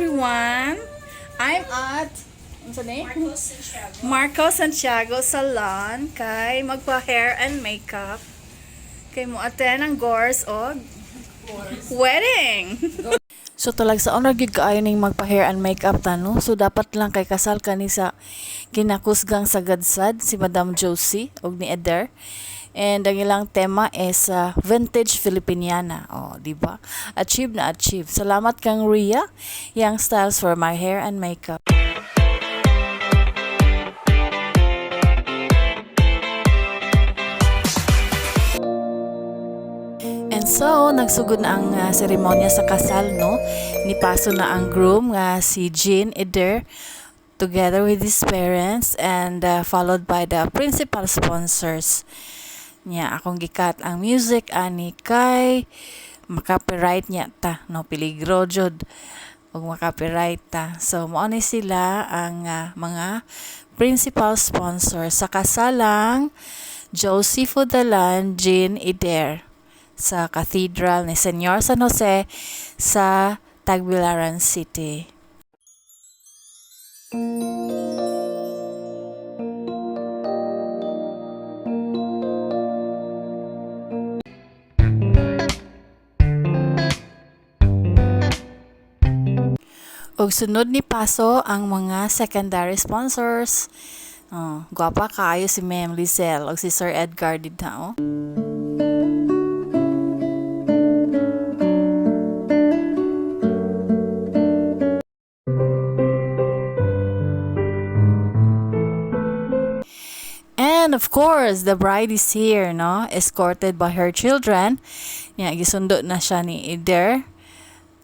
Everyone. I'm at unsa ni? Marcos Santiago. Marco Santiago Salon kay magpa-hair and makeup. Kay mo attend ang Gors og wedding. So talag sa honor gyud kaayo ning magpa-hair and makeup ta, no. So dapat lang kay kasal kani sa kinakusgang sagadsad si Madam Josie og ni Eder. And ang ilang tema is vintage Filipiniana. Oh, di ba? Achieve na achieve. Salamat kang Ria, Young Styles, for my hair and makeup. And so, nagsugod na ang seremonya sa kasal, no? Nipaso na ang groom nga si Jean Eder together with his parents and followed by the principal sponsors. Nya akong gi-cut ang music ani kay makapiright niya ta, no? Peligro jud ug makapiright ta. So mao ni sila ang mga principal sponsor sa kasalang Josie Fudalan, Jean Eder sa Cathedral ni Senyor San Jose sa Tagbilaran City. Ug sunod ni paso ang mga secondary sponsors. Oh, gwapa kaayo si Ma'am Lizelle ug si Sir Edgar didto, oh. And of course, the bride is here, no? Escorted by her children. Nya gisundo na siya ni Eder.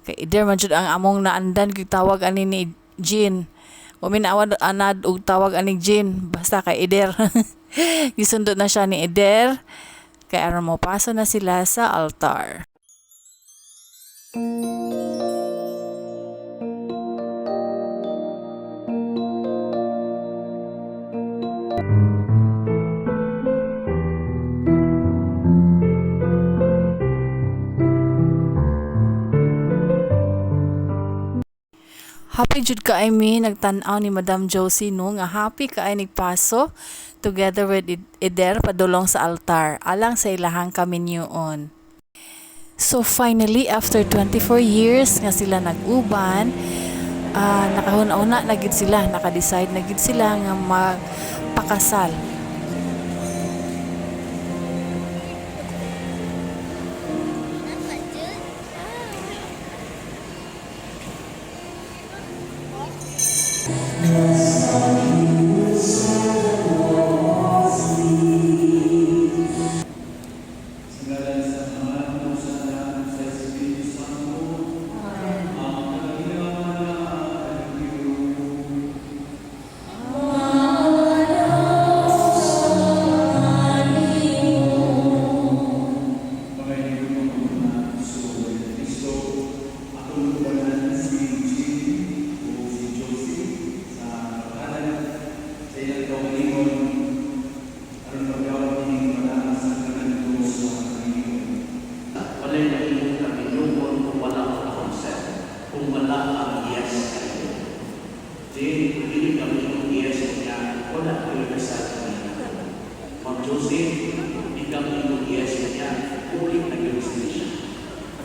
Kay Eder man jud ang among naandan gyud tawag ani ni Jean. Wa mi naawad anad og tawag ani Jean, basta kay Eder. Gisundo na siya ni Eder kay aron mo paso na sila sa altar. Happy jud kaayo mi nagtan-aw ni Madam Josie, no, nga happy kaayo nigpaso together with Eder padulong sa altar alang sa ilahang kaminyuon. So finally, after 24 years nga sila nag-uban, nakahuna-huna na gid sila, naka-decide na gid sila nga magpakasal. Sa ngalan sa Ama, ug sa Anak, ug sa Espiritu Santo. Ang kaginawa ang Diyos. Mga inyong mga sugo ni Kristo, atong ubanan si Jean o si Josie sa pagkalan sa ilang kaugalingon aron pagdawat ining balaan sakramento sa kaminyuon. Walay nahimong kaminyuon kung wala ang consent, kung wala ang yes kayo. Then, kung dili ka moingon yes niya, wala kayo kasal niya. Ma'am Josie, di ka moingon yes niya, uli na yun siya.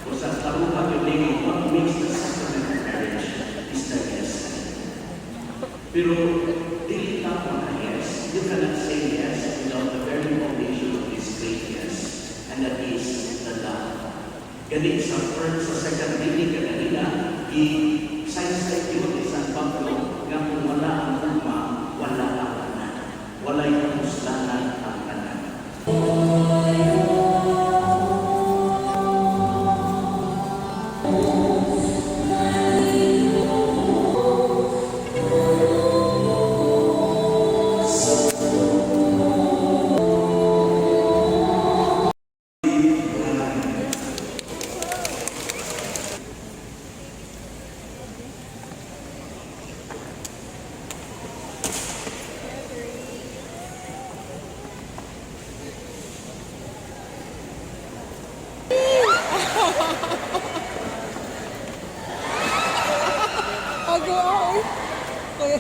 O sa karuha yun, what makes the sacrament of marriage is the yes. Pero dili ka maka yes. You cannot say yes without the very foundation of this great yes, and that is the love. Gani sa first, sa second reading kanina, i saysay yun ni San Pablo nga kung wala ang gugma, wala ang tanan. Walay kapuslanan ang tanan. Kuya.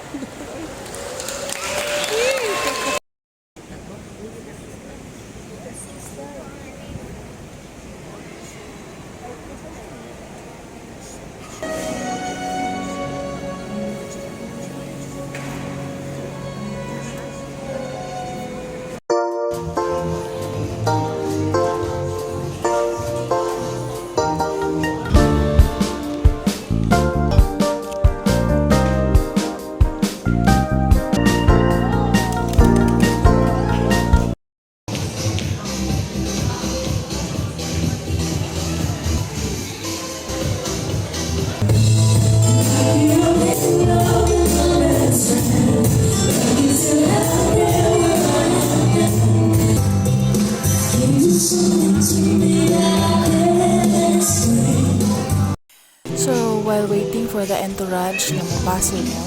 So, while waiting for the entourage nga mopaso, no,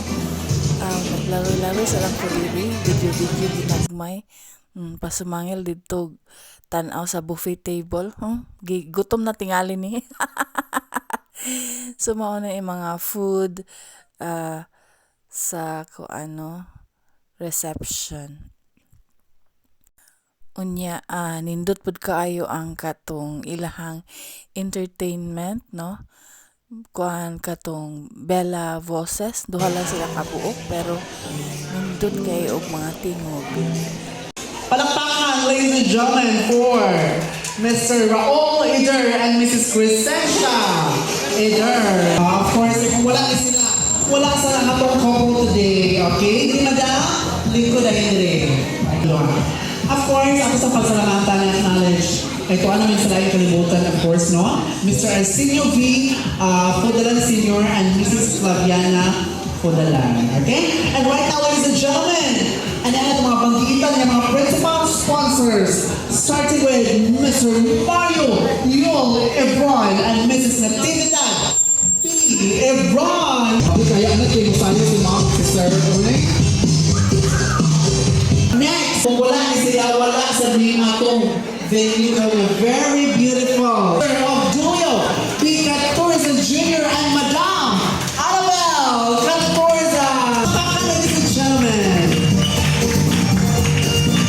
naglaway-laway sa lang ko diri, video-video ginagmay. Pasumangil didto tan-aw sa buffet table. Gutom na tingali ni. So mao na yung mga food sa ko ano reception. Unya, nindot pud kaayo ang katong ilahang entertainment, no? Kuan katong Bella Voces, duha lang sila kabuok pero nindot kay og mga tingog. Palakpakan, ladies and gentlemen, for Mr. Raul Eder and Mrs. Crescencia Eder. Of course, kung wala ni sila, wala sa atong couple today, okay? Di madam, lingkod ay dire. Of course, ako sa pagsalamatan and acknowledge ito ano min sila yung kalibutan, of course, no? Mr. Arsenio V. Fodalan Sr. and Mrs. Flaviana Fodalan. Okay? And right now, ladies and gentlemen, and yan ang mga banggitan ng mga principal sponsors, starting with Mr. Mario Yul Ebron and Mrs. Natividad B. Ebron. Kaya na kayo sana si Ma'am, si Sir Uy. Next, kung wala ni siya, wala sa ni atong venue kami. Very beautiful. Sir of Julio P. Catorza Jr. and Madam Annabelle Catorza. Baka, ladies and gentlemen.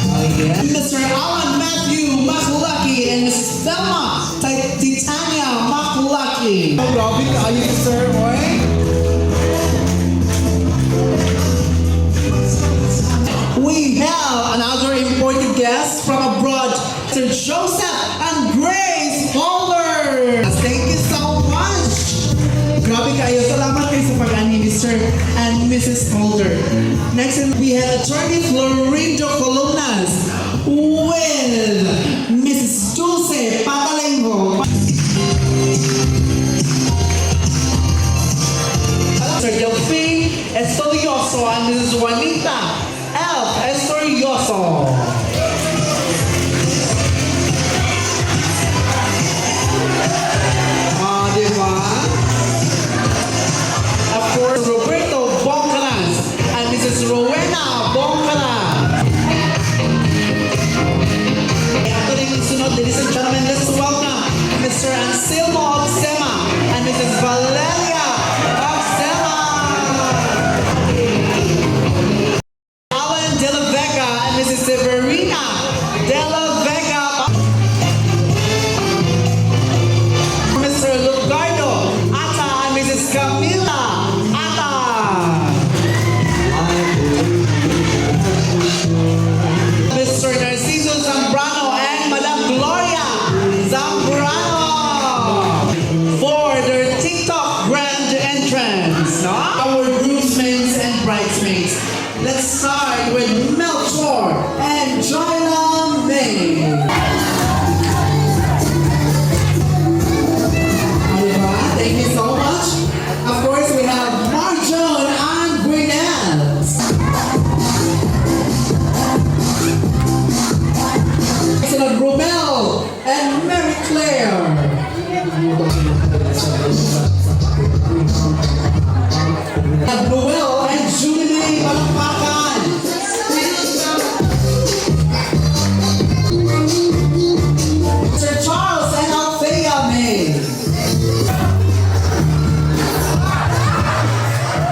Oh, yeah. Mr. Alan Matthew Makulaki and Mrs. Thelma Titania Makulaki. Oh, grabe kaayo si Sir Uy. We have another important guest from abroad, Sir Joseph and Grace Holder. Thank you so much. Grabe kayo. Salamat kayo sa pag-ani ni Sir and Mrs. Holder. Next, we have Attorney Florindo Columnas with Mrs. Dulce Patalengo. Sir Delphine Estorioso and Mrs. Juanita L. Estorioso. Ah, di ba? Of course, Roberto Bongcaras and Mrs. Rowena Bongcaras. Ato rin yung sunod, ladies and gentlemen, let's welcome Mr. Anselmo Obsema and Mrs. Valeria Obsema. Alan De La Vega and Mrs. Severina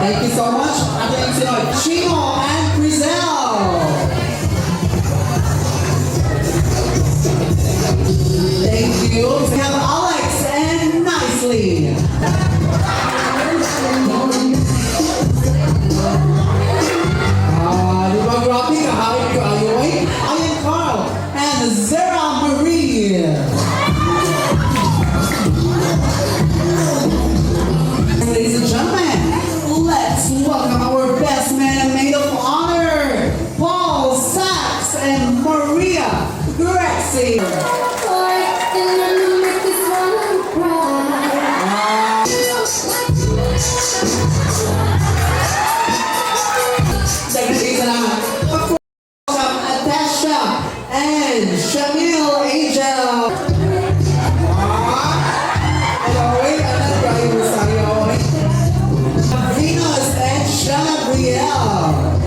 Thank you so much. Ato yung sunod, Chino and Crizel. Thank you. We have Alex and Nicely. Ah, di ba grabe ka hype kaayo eh? I am Carl and Zara Marie. Ladies and gentlemen, let's welcome our best man and maid of honor, Paul Sachs and Maria Grexy. And let me make this one cry. Thank you, salamat. Of course, Atasha and Shamil Angel. Ah, hello, wait, ano kayo sa'yo? Venus and Shana Brielle.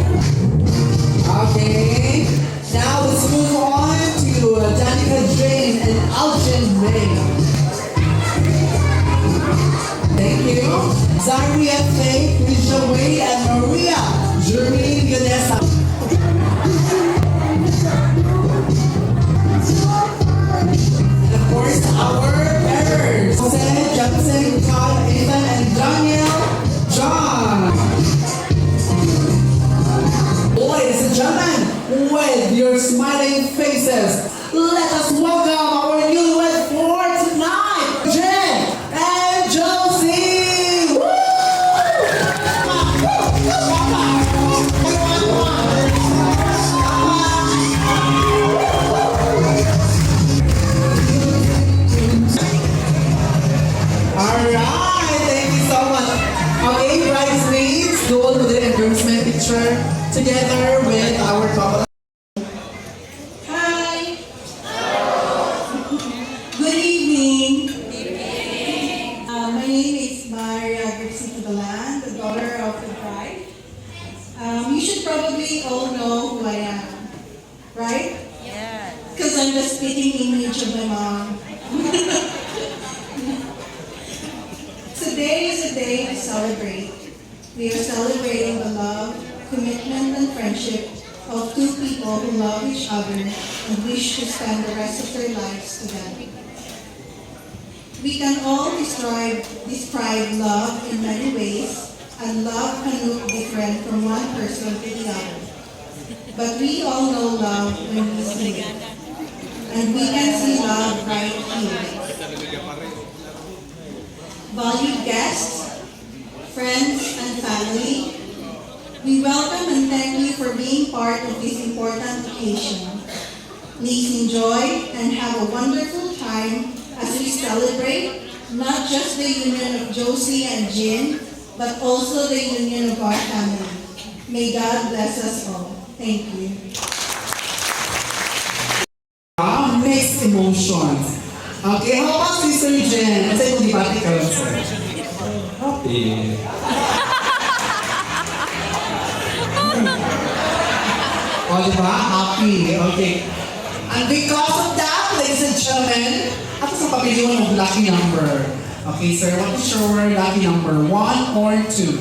Okay, now let's move on to Danica Jane and Algin May. Thank you. Zaria Faye, Krisha Wade, and Maria Jermaine Vanessa. And of course, our parents, Jose, Jepson, Todd, Ethan, and Daniel John. Ladies and gentlemen, with your smiling faces, let us welcome our newlywed for tonight, Jen and Josie! Woo! One, one. Alright, thank you so much. Okay, bridesmaids, go to the groomsmen picture together with our couple. Hi. Good evening. My name is Maria Gripsy Balan, the daughter of the bride. You should probably all know who I am, right? Yes. Because I'm the spitting image of my mom. Today is a day to celebrate. We are celebrating the love, commitment, and friendship of two people who love each other and wish to spend the rest of their lives together. We can all describe love in many ways, and love can look different from one person to the other. But we all know love when we see it. And we can see love right here. Valued guests, friends, and family, we welcome and thank you for being part of this important occasion. Please enjoy and have a wonderful time as we celebrate not just the union of Josie and Jin, but also the union of our family. May God bless us all. Thank you. Ah, mixed emotions. Okay, how about si Sir Jen? Ano sa'yo gibati karon, sir? Happy. O, di ba? Happy. Okay. And because of that, ladies and gentlemen, ato sa pabilion ng lucky number. Okay, sir, what is your lucky number? One or two?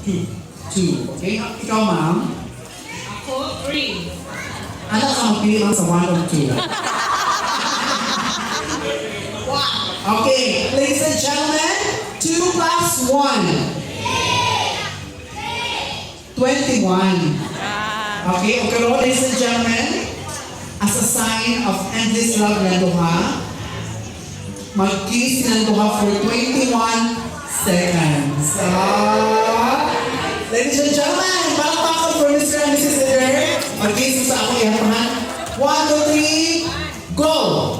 Two. Two. Okay, ikaw, ma'am? Ako, three. Ano ka magpili lang sa one or two? Okay, ladies and gentlemen, two plus one. 21. Okay, ladies and gentlemen, as a sign of endless love na duha, mag-kiss na duha for 21 seconds. Ah, ladies and gentlemen, palakpakan for Mr. and Mrs. Eder. Mag-kiss sa akong ihapahan. One, two, three, go!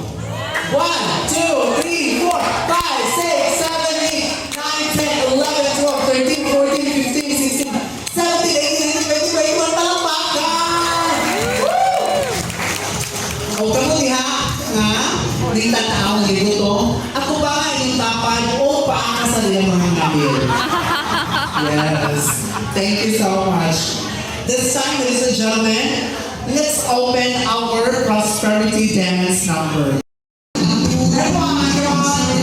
One, two, three, four, five, six, seven, eight, nine, 10, 11, 12, 13, 14, 15, 16, 17, 18, 19, 20, 21. Palakpakan! Woo! O kamo diha nga, di tanaw ng to. Ako ba nga inyong tapad o paa sa iyang mga ngapil? Yes. Thank you so much. This time, ladies and gentlemen, let's open our prosperity dance number. Everyone, come on.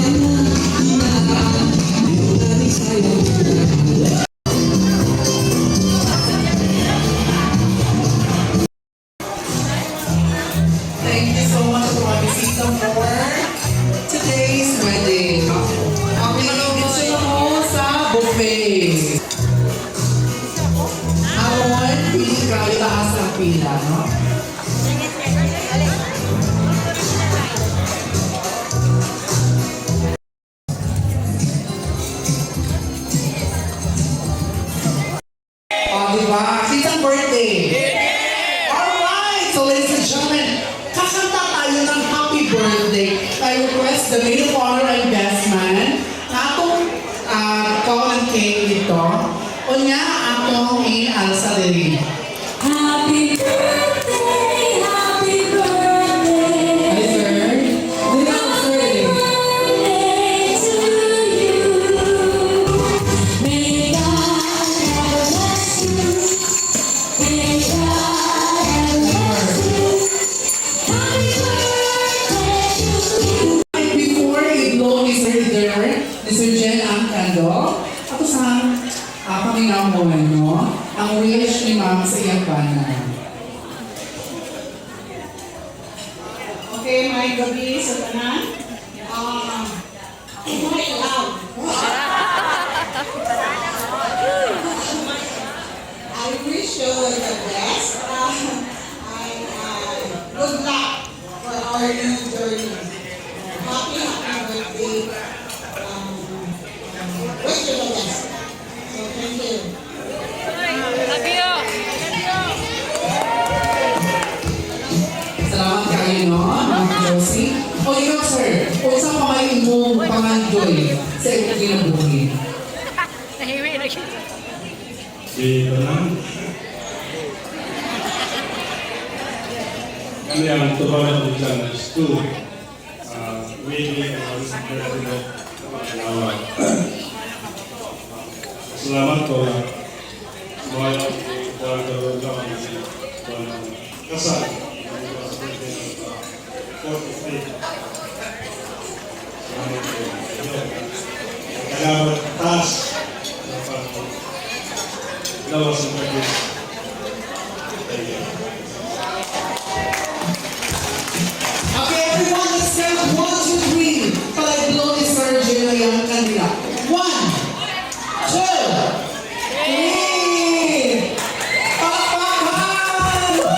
ba? Kinsang birthday? Yeah! Alright! So ladies and gentlemen, kakanta tayo ng happy birthday. I request the maid of honor and best man na atong call ang cake dito. Unya, atong i-alsa diri. Happy birthday, happy birthday. Hi, sir. Dili ka, sir. Birthday to you. May God ever bless you. May God ever bless you. Happy birthday to you. Before i-blow ni Sir Der, ni Sir Jen ang candle, ako sa paminamon, no? Ang wish ni Ma'am sa iyang bana. Okay, maayong gabii sa tanan. My love. I wish you all the best. And good luck for our new journey. Happy, happy birthday. Wish you the best. So, thank you. Salamat kayo, no? Ma'am Josie. O ikaw, sir, unsa pa may imong pangandoy sa imong kinabuhi? Si tanan. Kami ang tubaran ng challenge to wedding and birthday of. Salamat ko mga kuwan kasal 43. Salamat ko. Kaya taas sa lawas ng pag. Thank you. Okay, everyone, let's count one, two, three. Palay-blow ni Sir Jen ang kandila. One, two, three. Palakpakan! Woo!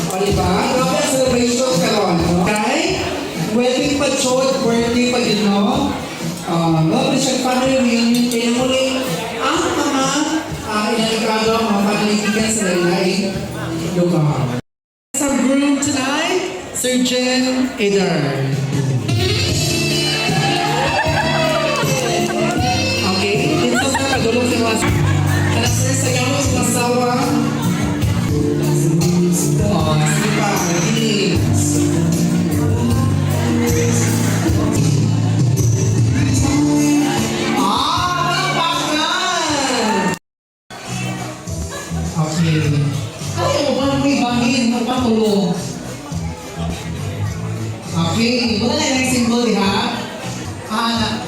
O, diba? Grabe ang celebration karon, no? Okay? Wedding pa chod, birthday pa yun, no? Lovely siya family reunion. Kaya muli, ang mga inalikado, mga family weekend sa lain lugar. Sa groom tonight, Sir Jen Eder. Okay, dito sa kadulong si mga. Kana sir, sa gamot sa asawa. Oh, sige pa, lagi. Ah, palakpakan! Okay. Ay, mo ba may bangin, mo pa tulog. Okay, wala na yung symbol diha. Ah, na.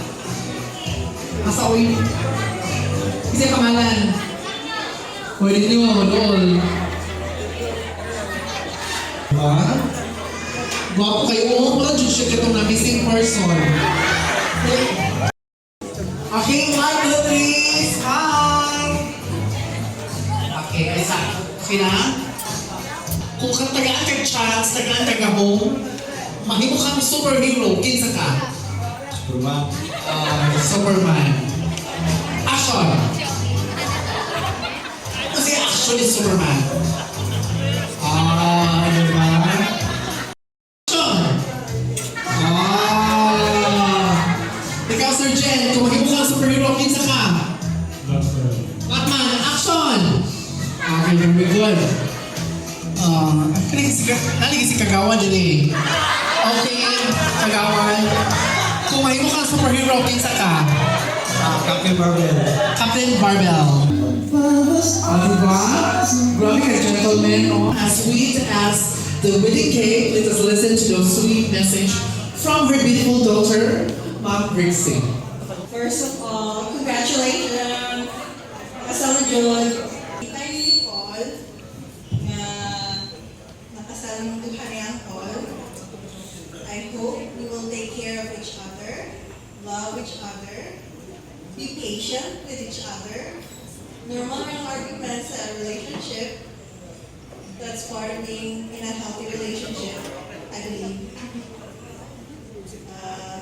Asa oy. Isa pangalan. Pwede niyo, dool. Diba? Gwapo kayo. Oo, wala dyan siya katong na missing person. Okay, one, two, three, smile! Okay, isa. Okay na? Kung kang tagaan kag chance, tagaan kag home, mahimo kang superhero, kinsa ka? Superman. Superman. Action! Kasi action is Superman. Ah, di ba? Action! Ah! Ikaw, Sir Jen, kung mahimo kang superhero, kinsa ka? Batman. Batman, action! Okay, very good. Naligi si Kagawan din eh. Okay, Kagawan. Kung mahimo kang superhero, kinsa ka? Captain Marvel. Captain Barbell. Ah, diba? Grabe ka, gentlemen. No? As sweet as the wedding cake, let us listen to the sweet message from her beautiful daughter, Ma'am Rixie. First of all, congratulations! Kasal na jud. Kay Paul, nga nakasal ng duha ni Uncle. I hope you will take care of each other, love each other, be patient with each other. Normal ang arguments sa relationship. That's part of being in a healthy relationship, I believe.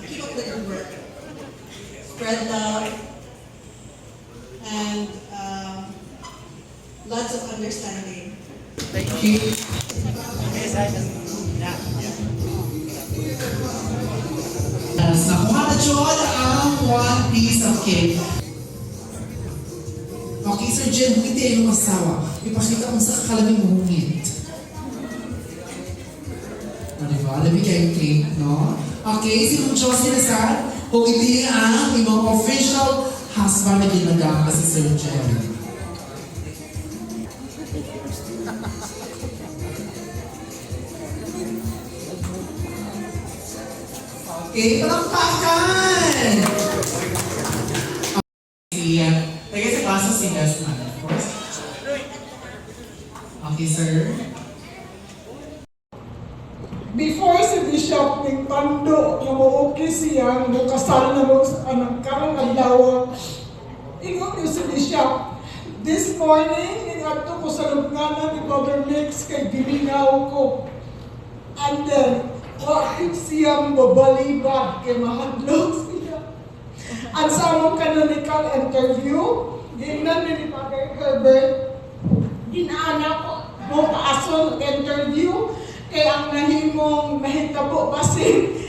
Keep up the good work. Spread love, and understanding. Thank you. Yes, nakuha na jud ang one piece of cake. Okay, Sir Jen, hungit imong asawa. Ipakita mo sa kalaming hungit. O, diba? Lami kayong cake, no? Okay, si Ma'am Josie Nazar, hungiti ang imong official husband na ginagama si Sir Jen. Okay, palakpakan! Si, taga sa klasa si best man, of course. Okay, sir. Before si Bishop ning pando nga mo okay siya mo kasal na mo sa anang karong adlaw. Ingon niyo si Bishop, this morning ningadto ko sa lubnganan ni Brother Mix kay gilingaw ko. And then, wa gyud siya mabaliba kay mahadlok siya. At sa among canonical interview, giingnan mi ni Father Herbert, ginaana ko mo paason og interview kay ang nahimong nahitabo basin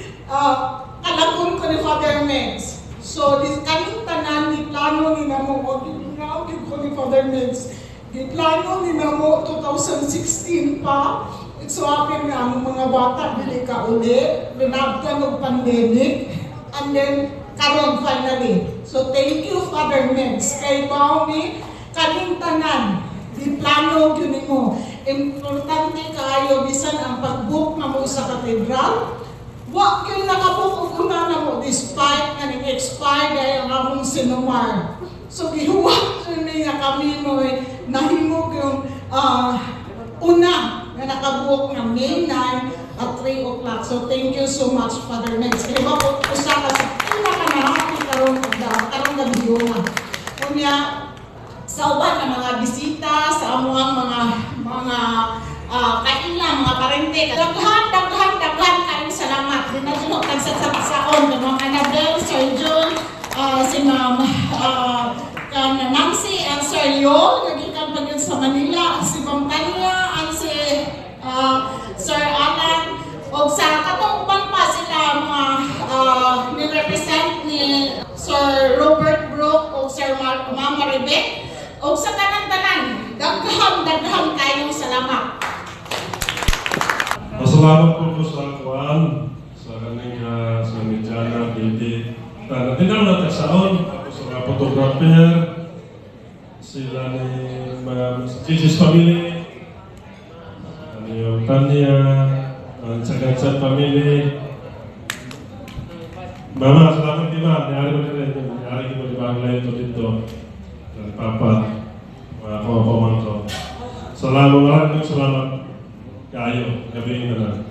kalakon ko ni Father Mengs. So this kaning tanan ni plano ni namo og gilingaw gyud ko ni Father Mengs. Giplano ni namo 2016 pa. It so happen nga ang mga bata dili ka uli, linabtan og pandemic, and then karon finally. So thank you, Father Mengs, kay mao ni kaning tanan giplano gyud nimo. Importante kaayo bisan ang pag-book namo sa katedral. Wa gyud nakabook og una namo despite nga ning expire dahil ang among CENOMAR. So gihuwat jud ni nga kami mo'y nahimo yung una nga nakabook nga May 9 at 3 o'clock. So thank you so much, Father Mengs. Kaya ba ko usa ka sa pinaka na-happy karon karong gabi na. Unya sa uban nga mga bisita, sa amuang mga kaila, mga parente. Daghan, daghan, daghan kayong salamat. Di na jud tagsasaksaon ng mga Annabel, Sir John, si Ma'am kan Nancy and Sir Yo, nagikan pa gyud sa Manila, si Ma'am Tanya, ang si Sir Alan, og sa katong uban pa sila mga ni-represent ni Sir Robert Brook o Sir Mama Rebecca, og sa tanan-tanan, daghan daghan kayong salamat. Pasalamat po ko sa kuan sa kaning sa Mijana, Bibi. Tanan tinawag na tagsaon, tapos sa mga photographer, sila ni Ma'am Gigi's family, ano yung Tanya, ang Sagansat family. Mama, salamat di ma. Niyari mo rin. Niyari mo di ba ang ito dito. Dari Papa, mga pamangko. Salamat, maraming salamat kayo. Gabi na lang.